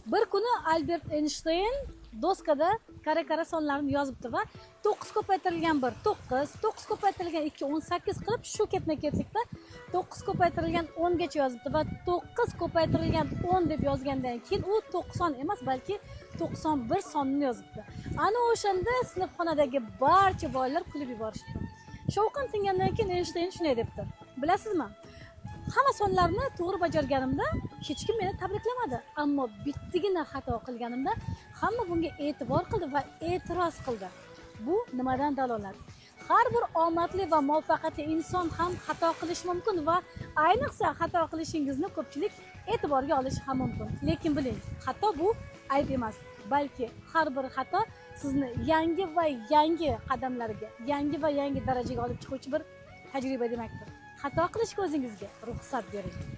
Bir kuni Albert Eynshteyn doskada karra-karra sonlarni yozibdi va 9 ko'paytirilgan 1 9, 9 ko'paytirilgan 2 18 qilib shu ketma-ketlikda 9 ko'paytirilgan 10 gacha yozibdi va 9 ko'paytirilgan 10 deb yozgandan keyin u 90 emas, balki 91 sonini yozibdi. Ana o'shanda sinfxonadagi barcha bolalar kulib yuborishdi. Shovqin tingandan keyin Eynshteyn shunday debdi: "Bilasizmi, hamma sonlarni to'g'ri bajarganimda hech kim meni tabriklamadi, ammo bittagina xato qilganimda hamma bunga e'tibor qildi va e'tiroz qildi. Bu nimadan dalolat? Har bir omadli va muvaffaqiyatli inson ham xato qilishi mumkin va ayniqsa xato qilishingizni ko'pchilik e'tiborga olishi ham mumkin. Lekin biling, xato bu ayb emas, balki har bir xato sizni yangi va yangi qadamlarga, yangi va yangi darajaga olib chiquvchi bir tajriba demakdir. Xato qilishga o'zingizga ruxsat bering."